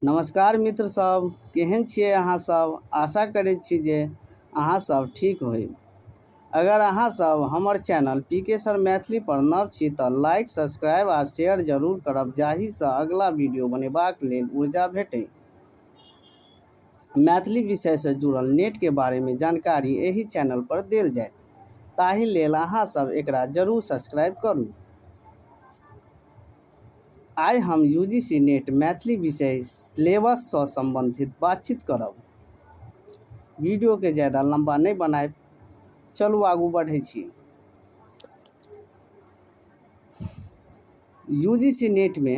नमस्कार मित्र सब, केहन छियै अहाँ सब? आशा करै छी जे अहाँ सब ठीक होइब। अगर अहाँ सब हमर चैनल पी के सर मैथिली पर नव छी तऽ लाइक, सब्सक्राइब आ शेयर जरूर करब, जाहिसँ अगला वीडियो बनेबाक लेल ऊर्जा भेटय। मैथिली विषयसँ जुड़ल नेट के बारे में जानकारी एहि चैनल पर देल जायत, ताहि लेल अहाँ सब एकरा जरूर सब्सक्राइब करू। आइ हम यूजीसी नेट मैथिली विषय सिलेबससँ सम्बन्धित बातचीत करब। वीडियोके ज्यादा लम्बा नहि बनायब, चलू आगू बढ़ै छी। यूजीसी नेटमे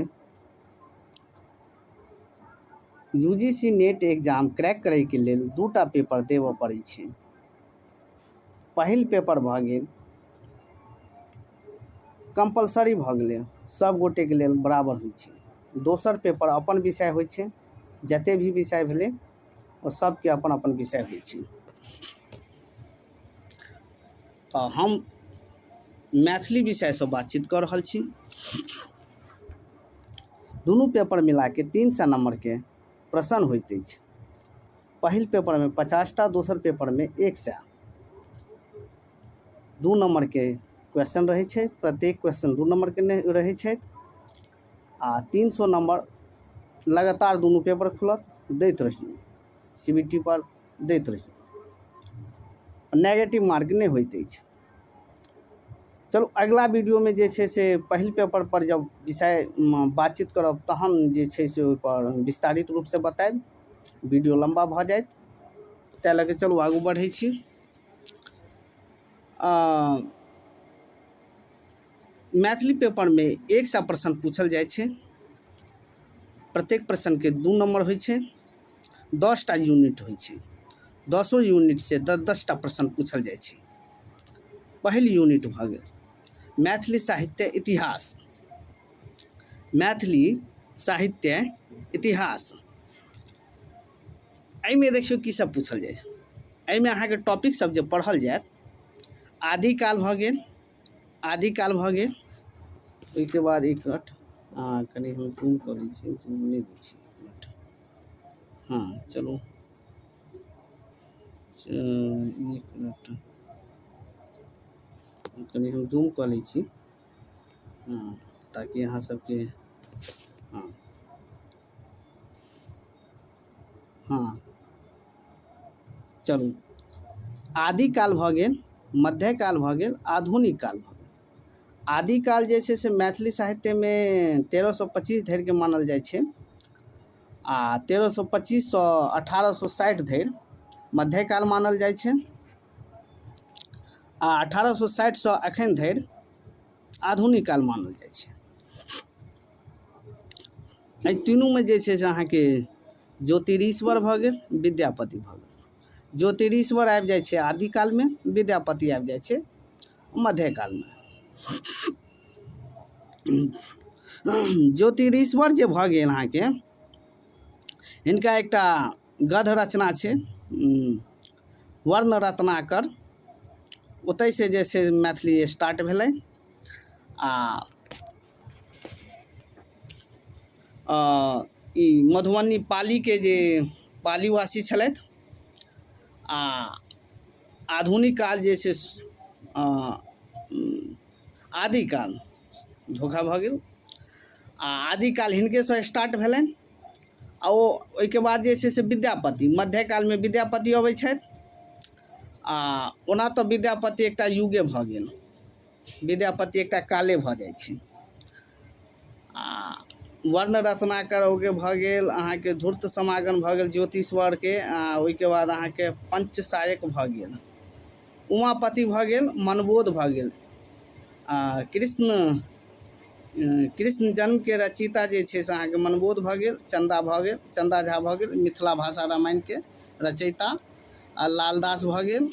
यूजीसी नेट एग्जाम क्रैक करैके लेल दूटा पेपर देबऽ पड़ै छै। पहिल पेपर भऽ गेल कम्पलसरी भऽ गेलै, सब गोटेके लेल बराबर होइ छै। दोसर पेपर अपन विषय होइ छै, जते भी विषय भेलै ओ सबके अपन अपन विषय होइ छै। तऽ हम मैथिली विषयसँ बातचीत कऽ रहल छी। दुनू पेपर मिलाके 300 नम्बरके प्रश्न होइत अछि। पहिल पेपरमे 50टा, दोसर पेपरमे 100। 2 नम्बरके क्वेश्चन रहै छै, प्रत्येक क्वेश्चन 2 नम्बरके नहि रहै छै आ 300 नम्बर लगातार दुनू पेपर खुलत, दैत रहियौ, सी बी टी पर दैत रहियौ। नेगेटिव मार्क नहि होइत अछि। चलू अगिला वीडियोमे जे छै से पहिल पेपर पर जब विषय बातचीत करब तहन जे छै से ओहिपर विस्तारित रूपसँ बतायब। वीडियो लम्बा भऽ जायत, ताहि लऽ कऽ चलू आगू बढ़ै छी। मैथिली पेपरमे 100 प्रश्न पूछल जाइ छै। प्रत्येक प्रश्नके 2 नम्बर होइ छै। 10टा यूनिट होइ छै, 10 यूनिटसँ 10-10टा प्रश्न पूछल जाइ छै। पहिल यूनिट भऽ गेल मैथिली साहित्य इतिहास। मैथिली साहित्य इतिहास एहिमे देखियौ की सब पूछल जाइ छै। एहिमे अहाँके टॉपिक सब जे पढ़ल जायत, आदिकाल भऽ गेल, आदिकाल भऽ गेल, ओहिके बाद एक मिनट कनि हम जूम कऽ लै छी, जूम नहि दै छी, एक मिनट, हँ चलू एक मिनट कनि हम जूम कऽ लै छी, हँ, ताकि अहाँ सबके, हँ हँ चलू, आदिकाल भऽ गेल, मध्यकाल भऽ गेल, आधुनिक काल भऽ गेल। आदिकाल जे छै से मैथिली साहित्यमे 1325 धरिके मानल जाइ छै आ 1325सँ 1860 धरि मध्यकाल मानल जाइ छै आ 1860सँ एखन धरि आधुनिक काल मानल जाइ छै। एहि तीनूमे जे छै से अहाँके ज्योतिरीश्वर भऽ गेल, विद्यापति भऽ गेल। ज्योतिरीश्वर आबि जाइ छै आदिकालमे, विद्यापति आबि जाइ छै मध्यकालमे। ज्योतिरीश्वर जे भऽ गेल अहाँके, हिनका एकटा गद्य रचना छै वर्ण रत्नाकर, ओतहिसँ जे छै मैथिली स्टार्ट भेलै। आ ई मधुबनी पालीके जे पालीवासी छलथि आ आधुनिक काल जे छै आदिकाल धोखा भऽ गेल आ आदिकाल हिनकेसँ स्टार्ट भेलनि आ ओ ओहिके बाद जे छै से विद्यापति मध्यकालमे विद्यापति अबै छथि आ ओना तऽ विद्यापति एकटा युगे भऽ गेल, विद्यापति एकटा काले भऽ जाइ छै। आ वर्ण रत्नाकर ओके भऽ गेल अहाँके, धूर्त समागम भऽ गेल ज्योतिश्वरके, आ ओहिके बाद अहाँके पंचसायक भऽ गेल, उमापति भऽ गेल, मनबोध भऽ गेल, आ कृष्ण कृष्ण जन्मके रचयिता जे छै से अहाँके मनबोध भऽ गेल, चन्दा भऽ गेल, चन्दा झा भऽ गेल मिथिला भाषा रामायणके रचयिता, आ लालदास भऽ गेल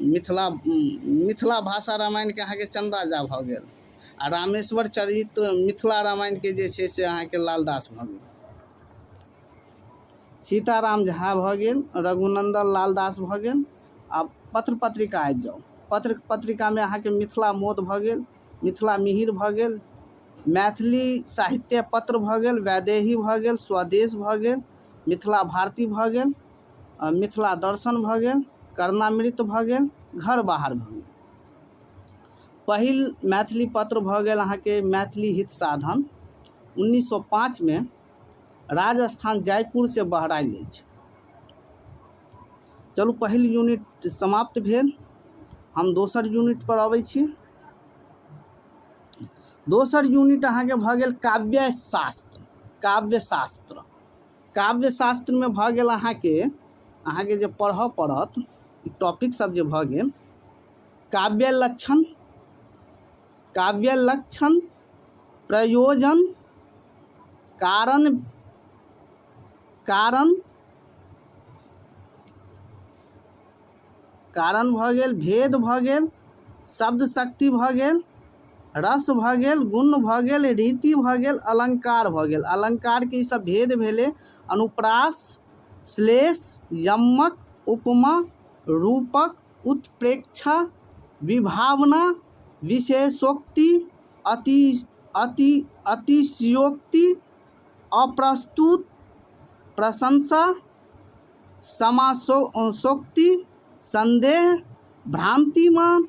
मिथिला मिथिला भाषा रामायणके अहाँके चन्दा झा भऽ गेल, आ रामेश्वर चरित्र मिथिला रामायणके जे छै से अहाँके लालदास भऽ गेल, सीताराम झा भऽ गेल, रघुनन्दन लालदास भऽ गेल। आ पत्र पत्रिका आबि जाउ, पत्र पत्रिकामे अहाँके मिथिला मोद भऽ गेल, मिथिला मिहिर भऽ गेल, मैथिली साहित्य पत्र भऽ गेल, वैदेही भऽ गेल, स्वदेश भऽ गेल, मिथिला भारती भऽ गेल, मिथिला दर्शन भऽ गेल, कर्णामृत भऽ गेल, घर बाहर भऽ गेल। पहिल मैथिली पत्र भऽ गेल अहाँके मैथिली हित साधन, 1905मे राजस्थान जयपुरसँ बहरायल अछि। चलू, पहिल यूनिट समाप्त भेल। हम दोसर यूनिट पर अबै छी। दोसर यूनिट अहाँके भऽ गेल काव्य शास्त्र। काव्य शास्त्र, काव्य शास्त्रमे भऽ गेल अहाँके जे पढ़ऽ पड़त टॉपिक सब जे भऽ गेल काव्य लक्षण, काव्य लक्षण, प्रयोजन, कारण, कारण, कारण भऽ गेल, भेद भऽ गेल, शब्द शक्ति भऽ गेल, रस भऽ गेल, गुण भऽ गेल, रीति भऽ गेल, अलङ्कार भऽ गेल। अलङ्कारके ई सब भेद भेलै अनुप्रास, श्लेष, यमक, उपमा, रूपक, उत्प्रेक्षा, विभावना, विशेषोक्ति, अति अति अतिशयोक्ति, अप्रस्तुत, प्रशंसा, समासोक्ति, सन्देह, भ्रान्तिमान,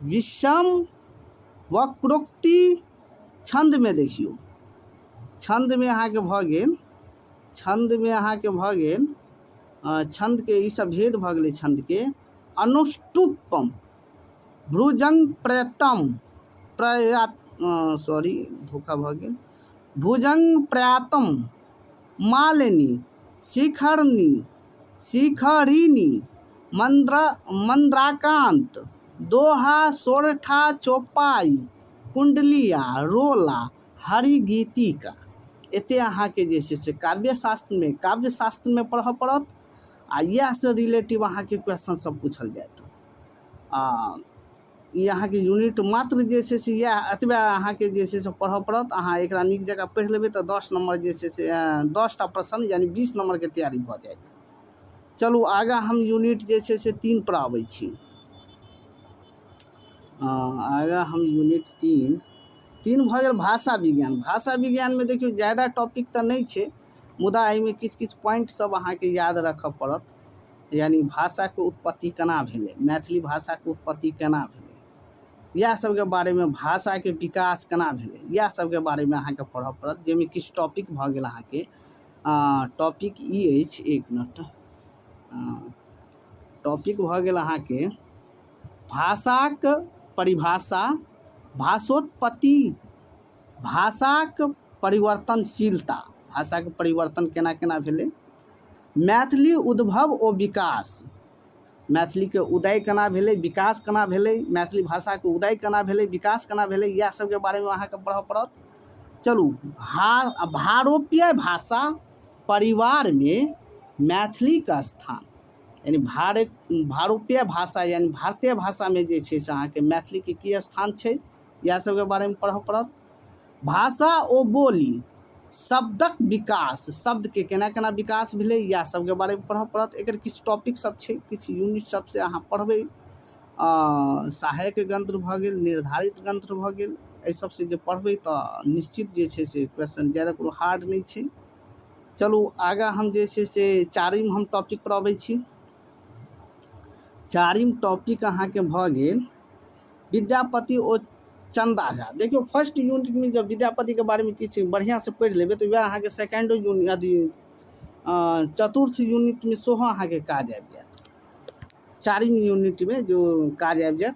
विषम, वक्रोक्ति। छन्दमे देखियौ, छन्दमे अहाँके भऽ गेल, छन्दमे अहाँके भऽ गेल छन्दके ई सब भेद भऽ गेलै। छन्दके अनुष्टुपम, भुजंग प्रयतम, प्रया सॉरी, धोखा भऽ गेल, भुजंग प्रयातम, मालिनी, शिखरनी, शिखरिणी, मन्द्रा, मन्द्राकान्त, दोहा, सोरठा, चौपाइ, कुण्डलिया, रोला, हरिगीतिका। एते अहाँके जे छै से काव्यशास्त्रमे पढ़ऽ पड़त आ इएहसँ रिलेटिव अहाँके क्वेश्चन सब पूछल जायत। आ ई अहाँके यूनिट मात्र जे छै से इएह एतबे अहाँके जे छै से पढ़ऽ पड़त। अहाँ एकरा नीक जकाँ पढ़ि लेबै तऽ 10 नम्बर जे छै से 10टा प्रश्न यानि 20 नम्बरके तैयारी भऽ जायत। चलू, आगाँ हम यूनिट जे छै से 3 पर आबै छी। आगाँ हम यूनिट 3, 3 भऽ गेल भाषा विज्ञान। भाषा विज्ञानमे देखियौ, ज्यादा टॉपिक तऽ नहि छै, मुदा एहिमे किछु किछु पॉइंट सब अहाँके याद राखऽ पड़त। यानि भाषाके उत्पत्ति केना भेलै, मैथिली भाषाके उत्पत्ति केना भेलै, इएह सबके बारेमे, भाषाके विकास केना भेलै, इएह सबके बारेमे अहाँके पढ़ऽ पड़त। जाहिमे किछु टॉपिक भऽ गेल अहाँके, टॉपिक ई अछि, एक मिनट, टॉपिक भऽ गेल अहाँके भाषाक परिभाषा, भाषोत्पत्ति, भाषाक परिवर्तनशीलता, भाषाके परिवर्तन केना केना भेलै, मैथिली उद्भव ओ विकास, मैथिलीके उदय केना भेलै, विकास केना भेलै, मैथिली भाषाके उदय केना भेलै, विकास केना भेलै, इएह सबके बारेमे अहाँके पढ़ऽ पड़त। चलू, भारोपीय भाषा परिवारमे मैथिलीके स्थान, यानि भारोपीय भाषा यानि भारतीय भाषामे जे छै से अहाँके मैथिलीके की स्थान छै, इएह सबके बारेमे पढ़ऽ पड़त। भाषा ओ बोली, शब्दक विकास, शब्दके केना केना विकास भेलै, इएह सबके बारेमे पढ़ऽ पड़त। एकर किछु टॉपिक सब छै, किछु यूनिट सबसँ अहाँ पढ़बै। सहायक ग्रन्थ भऽ गेल, निर्धारित ग्रन्थ भऽ गेल, एहि सबसँ जे पढ़बै तऽ निश्चित जे छै से क्वेश्चन ज्यादा कोनो हार्ड नहि छै। चलू, आगाँ हम जे छै से चारिम हम टॉपिक पर अबै छी। चारिम टॉपिक अहाँके भऽ गेल विद्यापति ओ चन्दा झा। देखियौ, फर्स्ट यूनिटमे जब विद्यापतिके बारेमे किछु बढ़िआँसँ पढ़ि लेबै तऽ वएह अहाँके सेकेंडो यूनिट अथी चतुर्थ यूनिटमे सेहो अहाँके काज आबि जायत। चारिम यूनिटमे जो काज आबि जायत।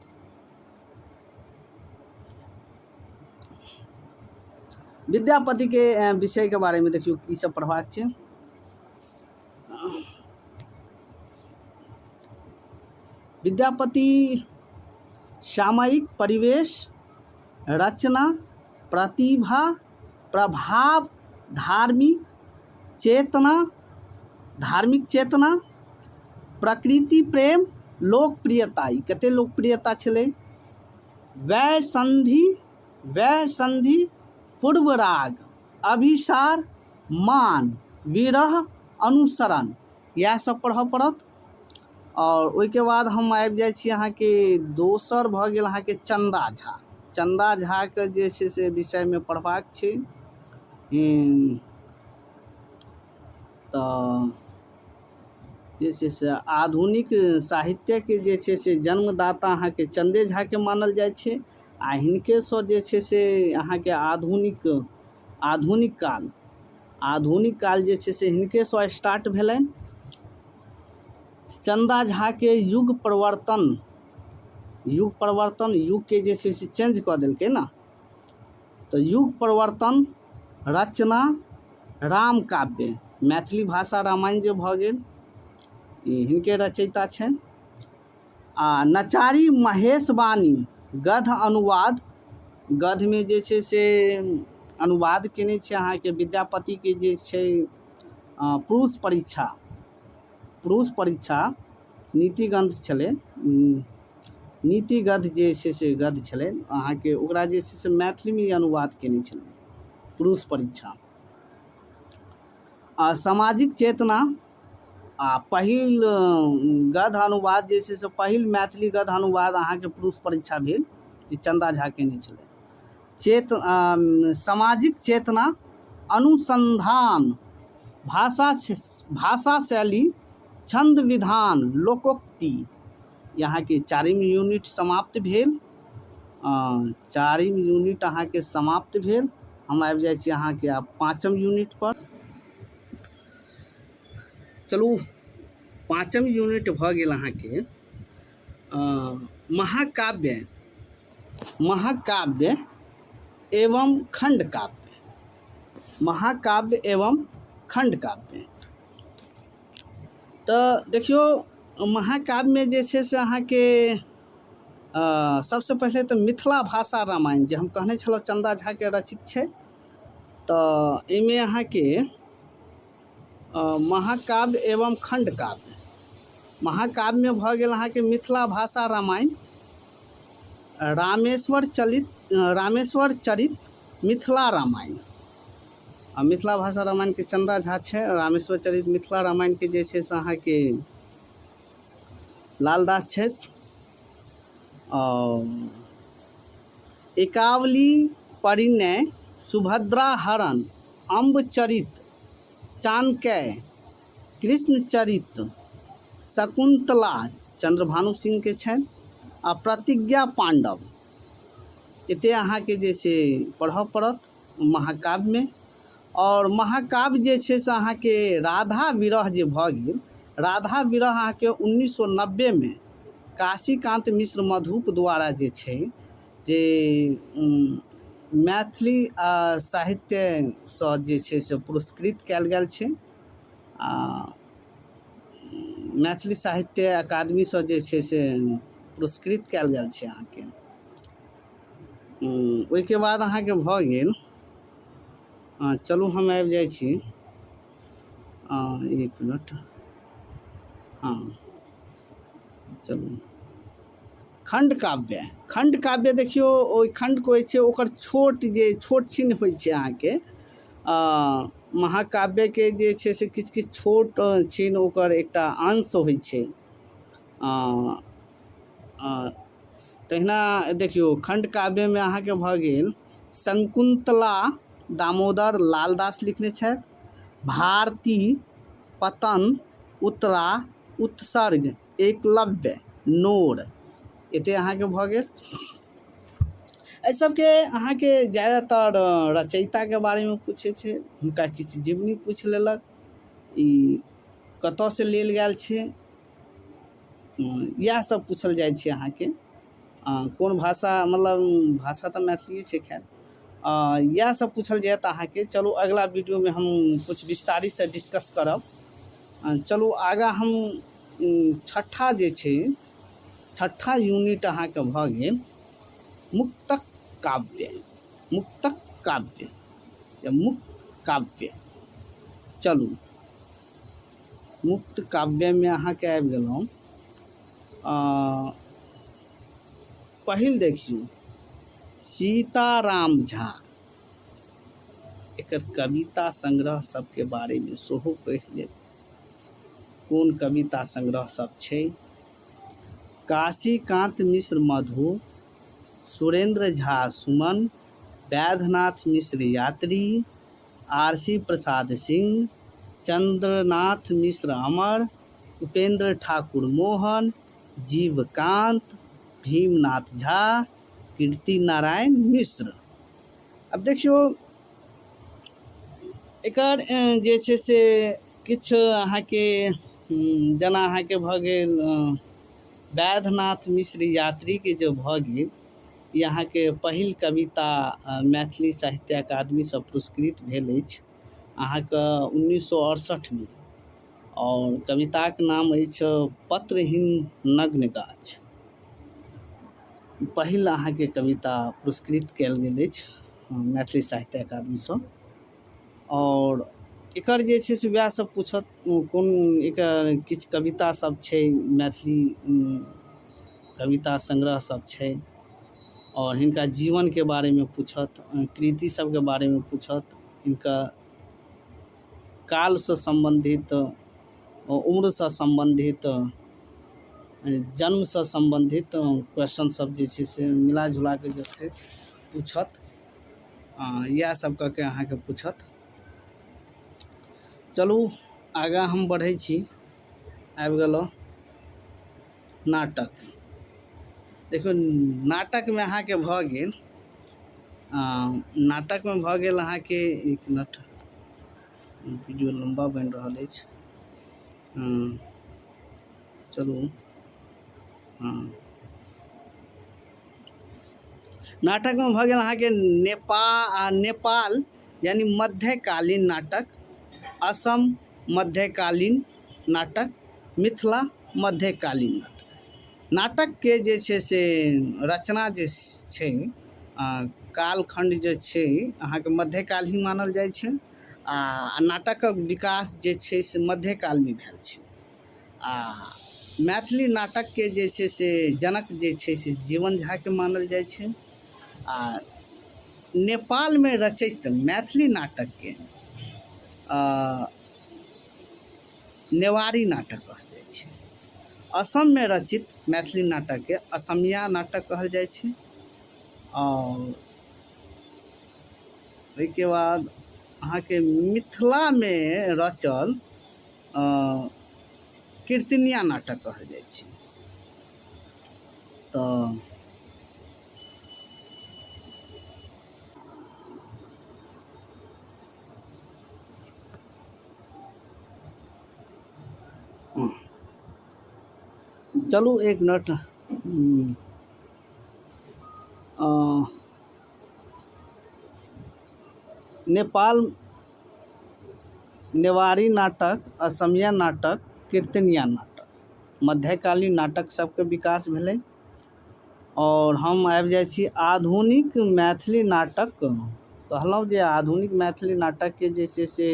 विद्यापतिके विषयके बारेमे देखियौ की सब पढ़बाक छै। विद्यापति सामयिक परिवेश, रचना, प्रतिभा, प्रभाव, धार्मिक चेतना, धार्मिक चेतना, प्रकृति प्रेम, लोकप्रियता, ई कते लोकप्रियता छलै, वैसंधि, वैसंधि, पूर्वराग, अभिसार, मान, विरह, अनुसरण, इएह सब पढ़ऽ पड़त। आओर ओहिके बाद हम आबि जाइ छी अहाँके दोसर भऽ गेल अहाँके चन्दा झा। चन्दा झाके जे छै से विषयमे पढ़बाक छै। तऽ जे छै से आधुनिक साहित्यके जे छै से जन्मदाता अहाँके चन्दे झाके मानल जाइ छै आ हिनकेसँ जे छै से अहाँके आधुनिक काल जे छै से हिनकेसँ स्टार्ट भेलनि। चन्दा झाके युग प्रवर्तन, युगके जे छै से चेंज कऽ देलकै ने। तऽ युग प्रवर्तन रचना राम काव्य, मैथिली भाषा रामायण जे भऽ गेल, ई हिनके रचयिता छनि। आ नचारी महेशवाणी गद्य अनुवाद, गद्यमे जे छै से अनुवाद केने छै अहाँके विद्यापतिके जे छै पुरुष परीक्षा, पुरुष परीक्षा नीति ग्रन्थ छलै। नीति गद्य जे छै से गद्य छलै अहाँके, ओकरा जे छै से मैथिलीमे ई अनुवाद केने छलै, पुरुष परीक्षा। आ सामाजिक चेतना आ पहिल गद्य अनुवाद जे छै से पहिल मैथिली गद्य अनुवाद अहाँके पुरुष परीक्षा भेल, जे चन्दा झा केने छलै। सामाजिक चेतना, अनुसन्धान, भाषा, भाषा शैली, छन्द विधान, लोकोक्ति। अहाँके चारिम यूनिट समाप्त भेल। चारिम यूनिट अहाँके समाप्त भेल। हम आबि जाइ छी अहाँके आब पाँचम यूनिट पर। चलू, पाँचम यूनिट भऽ गेल अहाँके महाकाव्य, महाकाव्य एवं खंड काव्य, महाकाव्य एवं खंड काव्य। तऽ देखियौ, महाकाव्यमे जे छै से अहाँके सबसँ पहिले तऽ मिथिला भाषा रामायण, जे हम कहने छलहुँ चन्दा झाके रचित छै। तऽ एहिमे अहाँके महाकाव्य एवं खंड काव्य, महाकाव्यमे भऽ गेल अहाँके मिथिला भाषा रामायण, रामेश्वर चलित, रामेश्वर चरित मिथिला रामायण। आ मिथिला भाषा रामायणके चन्दा झा छै। रामेश्वर चरित मिथिला रामायणके जे छै से अहाँके लालदास छथि। आओर एकावली परिणय, सुभद्रा हरण, अम्बचरित, चाणक्य, कृष्णचरित, शकुन्तला चंद्रभानु सिंहके छनि आ प्रतिज्ञा पांडव। एते अहाँके जे छै पढ़ऽ पड़त महाकाव्यमे। आओर महाकाव्य जे छै से अहाँके राधा विरह जे भऽ गेल, राधा विरह अहाँके 1990मे काशीकान्त मिश्र मधुप द्वारा जे छै जे मैथिली साहित्यसँ जे छै से पुरस्कृत कयल गेल छै आ मैथिली साहित्य अकादमीसँ जे छै से पुरस्कृत कयल गेल छै अहाँके। ओहिके बाद अहाँके भऽ गेल, चलू हम आबि जाइ छी, एक मिनट। हँ, चलू, खण्ड काव्य। खण्ड काव्य देखियौ, ओहि खण्ड होइ छै ओकर छोट, जे छोट छिन होइ छै अहाँके। महाकाव्यके जे छै से किछु किछु छोट छिन ओकर एकटा अंश होइ छै। तहिना देखियौ, खण्ड काव्यमे अहाँके भऽ गेल शकुन्तला, दामोदर लालदास लिखने छथि, भारती, पतन, उत्तरा, उत्सर्ग, एकलव्य, नोर। एते अहाँके भऽ गेल। एहि सबके अहाँके ज्यादातर रचयिताके बारेमे पूछै छै, हुनका किछु जीवनी पूछि लेलक, ई कतऽसँ लेल गेल छै, इएह सब पूछल जाइ छै अहाँके। कोन भाषा, मतलब भाषा तऽ मैथिलिए छै, खैर इएह सब पूछल जायत अहाँके। चलू, अगला वीडियोमे हम किछु विस्तारितसँ डिस्कस करब। चलू आगाँ हम छठा जे छै, छठा यूनिट अहाँके भऽ गेल मुक्तक काव्य, मुक्तक काव्य या मुक्त काव्य। चलू, मुक्त काव्यमे अहाँके आबि गेलहुँ। पहिल देखियौ, सीताराम झा, एकर कविता संग्रह सबके बारेमे सेहो पढ़ि लेब, कोन कविता संग्रह सब छै। काशीकान्त मिश्र मधु, सुरेन्द्र झा सुमन, वैद्यनाथ मिश्र यात्री, आरसी प्रसाद सिंह, चंद्रनाथ मिश्र अमर, उपेंद्र ठाकुर मोहन, जीवकांत, भीमनाथ झा, कीर्ति नारायण मिश्र। आब देखियौ एकर जे छै से किछु अहाँके जेना अहाँके भऽ गेल वैद्यनाथ मिश्र यात्रीके जे भऽ गेल, ई अहाँके पहिल कविता मैथिली साहित्य अकादमीसँ पुरस्कृत भेल अछि अहाँके 1968मे आओर कविताके नाम अछि पत्रहीन नग्न गाछ। पहिल अहाँके कविता पुरस्कृत कयल गेल अछि मैथिली साहित्य अकादमीसँ। आओर एकर जे छै से वएह सब पूछत, कोन एकर किछु कविता सब छै, मैथिली कविता संग्रह सब छै, आओर हिनका जीवनके बारेमे पूछत, कृति सबके बारेमे पूछत, हिनका कालसँ सम्बन्धित, उम्रसँ सम्बन्धित, जन्मसँ सम्बन्धित क्वेश्चन सब जे छै से मिला जुलाके जे छै पूछत। इएह सब कऽ के अहाँके पूछत। चलू आगाँ हम बढ़ै छी। आबि गेलहुँ नाटक। देखियौ नाटकमे अहाँके भऽ गेल, नाटकमे भऽ गेल अहाँके, एक मिनट वीडियो लम्बा बनि रहल अछि। चलू, हँ, नाटकमे भऽ गेल अहाँके नेपाल यानी मध्यकालीन नाटक, असम मध्यकालीन नाटक, मिथिला मध्यकालीन नाटक। नाटकके जे छै से रचना जे छै कालखण्ड जे छै अहाँके मध्यकाल ही मानल जाइ छै, आ नाटकक विकास जे छै से मध्यकालमे भेल छै। आ मैथिली नाटकके जे छै से जनक जे छै से जीवन झाके मानल जाइ छै। आ नेपालमे रचित मैथिली नाटकके नेवारी नाटक कहल जाइ छै। असममे रचित मैथिली नाटकके असमिया नाटक कहल जाइ छै। आओर ओहिके बाद अहाँके मिथिलामे रचल कीर्तनिया नाटक कहल जाइ छै। तऽ चलू एक मिनट, नेपाल नेवारी नाटक, असमिया नाटक, कीर्तनिया नाटक, मध्यकालीन नाटक सबके विकास भेलै। आओर हम आबि जाइ छी आधुनिक मैथिली नाटक। कहलहुँ जे आधुनिक मैथिली नाटकके जे छै से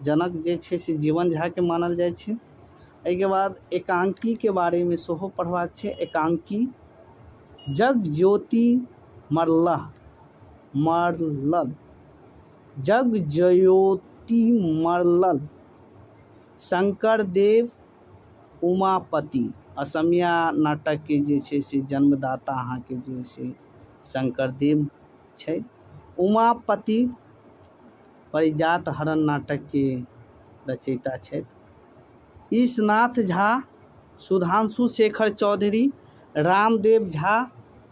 जनक जे छै से जीवन झाके मानल जाइ छै। एहिके बाद एकांकीके बारेमे सेहो पढ़बाक छै। एकांकी जगज्योति मरलह मरलल जगज्योति मरलल, शंकरदेव उमापति, असमिया नाटकके जे छै से जन्मदाता अहाँके जे छै शंकरदेव छै। उमापति परिजात हरण नाटकके रचयिता छथि। ईशनाथ झा, सुधांशु शेखर चौधरी, रामदेव झा,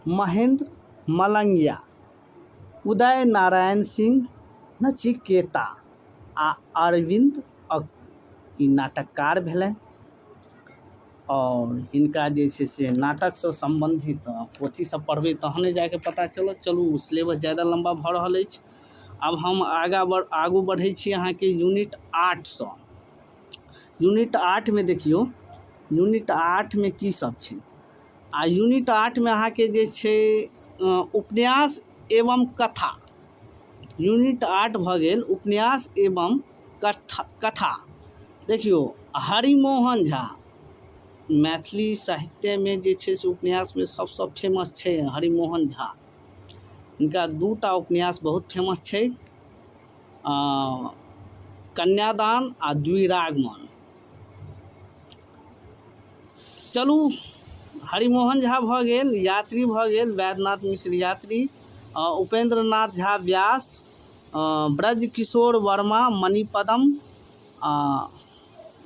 महेंद्र मलंगिया, उदय नारायण सिंह नचिकेता आ अरविंद ई नाटककार भेलनि। आओर हिनका जे छै से नाटकसँ सम्बन्धित पोथी सब पढ़बै तहने जाके पता चलत। चलू सिलेबस ज्यादा लम्बा भऽ रहल अछि। आब हम आगू बढ़ै छी अहाँके यूनिट 8सँ। यूनिट 8मे देखियौ, यूनिट 8मे की सब छै। आ यूनिट 8मे अहाँके जे छै उपन्यास एवं कथा। यूनिट 8 भऽ गेल उपन्यास एवं कथा। देखियौ हरिमोहन झा मैथिली साहित्यमे जे छै से उपन्यासमे सबसँ फेमस छै हरिमोहन झा। हिनका 2टा उपन्यास बहुत फेमस छै, कन्यादान आ द्विरागमन। चलू हरिमोहन झा भऽ गेल, यात्री भऽ गेल, वैद्यनाथ मिश्र यात्री, उपेन्द्र नाथ झा व्यास, ब्रजकिशोर वर्मा मणिपद्म,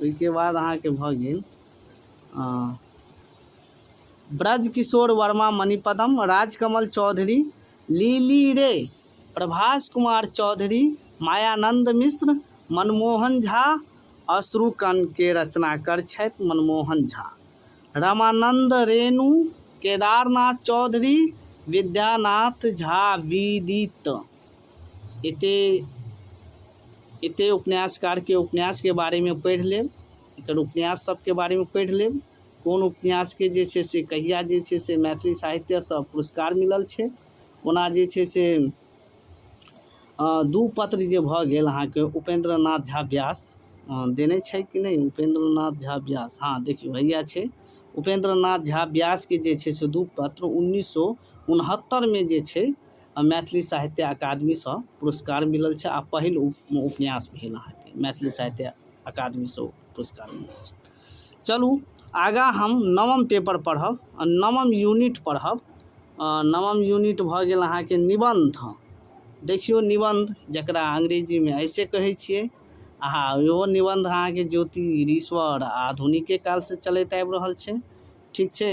ओहिके बाद अहाँके भऽ गेल ब्रजकिशोर वर्मा मणिपद्म, राजकमल चौधरी, लिली रे, प्रभास कुमार चौधरी, मायानंद मिश्र, मनमोहन झा, अश्रुकण के रचनाकार छथि मनमोहन झा, रमानंद रेणु, केदारनाथ चौधरी, विद्यानाथ झा विदित। एते एते उपन्यासकार के उपन्यास के बारे में पढ़ि लेब, एकर उपन्यास सबके बारे में पढ़ि लेब, कोन उपन्यासके जे छै से कहिया जे छै से मैथिली साहित्यसँ पुरस्कार मिलल छै। ओना जे छै से दू पत्र जे भऽ गेल अहाँके उपेन्द्र नाथ झा व्यास देने छै कि नहि उपेन्द्र नाथ झा व्यास, हँ देखियौ हैया छै उपेन्द्र नाथ झा व्यासके जे छै से दू पत्र 1969मे जे छै मैथिली साहित्य अकादमीसँ पुरस्कार मिलल छै आ पहिल उपन्यास भेल अहाँके मैथिली साहित्य अकादमीसँ पुरस्कार मिलल छै। चलू आगाँ हम नवम पेपर पढ़ब, नवम यूनिट पढ़ब। नवम यूनिट भऽ गेल अहाँके निबन्ध। देखियौ निबन्ध जकरा अंग्रेजीमे ऐसे कहै छियै, आ इहो निबन्ध अहाँके ज्योतिरीश्वर आधुनिके कालसँ चलैत आबि रहल छै। ठीक छै,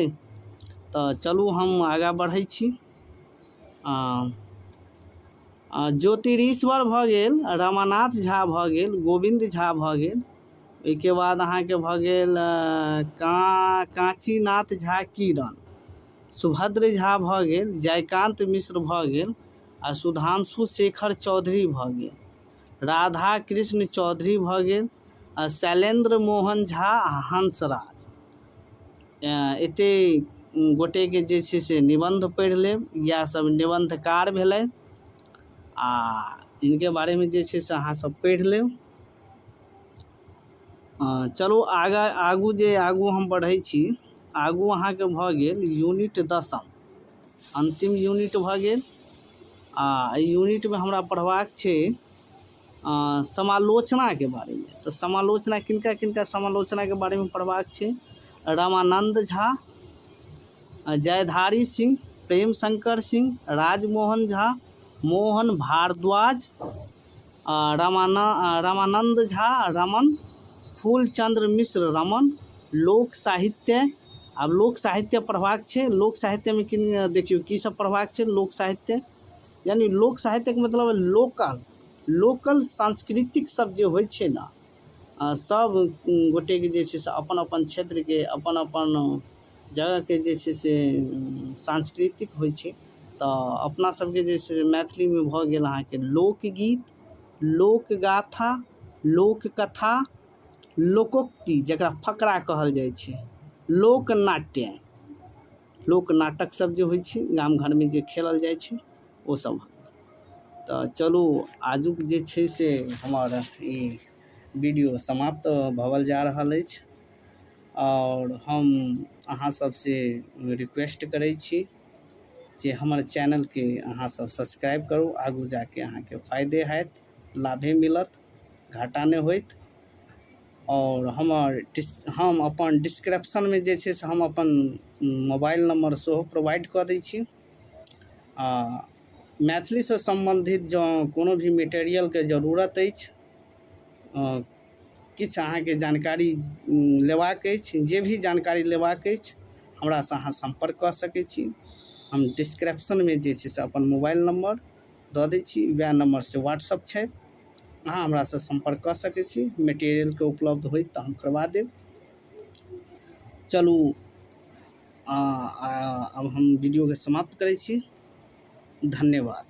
तऽ चलू हम आगाँ बढ़ै छी। ज्योतिरीश्वर भऽ गेल, रमानाथ झा भऽ गेल, गोविन्द झा भऽ गेल, ओहिके बाद अहाँके भऽ गेल काञ्चीनाथ झा किरण, सुभद्र झा भऽ गेल, जयकान्त मिश्र भऽ गेल आ सुधांशु शेखर चौधरी भऽ गेल, राधा कृष्ण चौधरी भऽ गेल आ शैलेन्द्र मोहन झा आ हंसराज। एते गोटेके जे छै से निबन्ध पढ़ि लेब। इएह सब निबन्धकार भेलै आ हिनके बारेमे जे छै से अहाँ सब पढ़ि लेब। चलू आगाँ आगू जे आगू हम बढ़ै छी, आगू अहाँके भऽ गेल यूनिट दसम, अन्तिम यूनिट भऽ गेल। आ एहि यूनिटमे हमरा पढ़बाक छै समालोचनाके बारेमे। तऽ समालोचना किनका किनका समालोचनाके बारेमे पढ़बाक छै? रामानन्द झा, जयधारी सिंह, प्रेम शंकर सिंह, राजमोहन झा, मोहन भारद्वाज, रामानन्द झा रमन, फूलचंद्र मिश्र रमन। लोक साहित्य, आब लोक साहित्य पढ़बाक छै। लोक साहित्यमे कि देखियौ की सब पढ़बाक छै। लोक साहित्य यानी लोक साहित्यके मतलब लोकल, लोकल सांस्कृतिक सब जे होइ छै ने, सब गोटेके जे छै से अपन अपन क्षेत्रके अपन अपन जगहके जे छै से सांस्कृतिक होइ छै। तऽ अपना सबके जे छै से मैथिलीमे भऽ गेल अहाँके लोकगीत, लोकगाथा, लोककथा, लोकोक्ति जकरा फकरा कहल जाइ छै, लोकनाट्य, लोक नाटक सब जे होइ छै गाम घरमे जे खेलल जाइ छै ओ सब। तऽ चलू आजुक जे छै से हमर ई वीडियो समाप्त भवल जा रहल अछि आओर हम अहाँ सबसे रिक्वेस्ट करै छी जे हमर चैनलके अहाँ सब सब्सक्राइब करू, आगू जाके अहाँके फायदे हैत, लाभे मिलत, घाटा नहि होयत। आओर हमर हम अपन डिस्क्रिप्शनमे जे छै से हम अपन मोबाइल नंबर सेहो प्रोवाइड कऽ दै छी। आ मैथिलीसँ सम्बन्धित जँ कोनो भी मेटेरियलके जरूरत अछि, किछु अहाँके जानकारी लेबाक अछि, जे भी जानकारी लेबाक अछि हमरासँ अहाँ सम्पर्क कऽ सकै छी। हम डिस्क्रिप्शनमे जे छै से अपन मोबाइल नंबर दऽ दै छी, वएह नंबरसँ व्हाट्सअप छै, अहाँ हमरासँ सम्पर्क कऽ सकै छी। मेटेरियलके उपलब्ध होइत तऽ हम करबा देब। चलू आब हम वीडियोके समाप्त करै छी। धन्यवाद।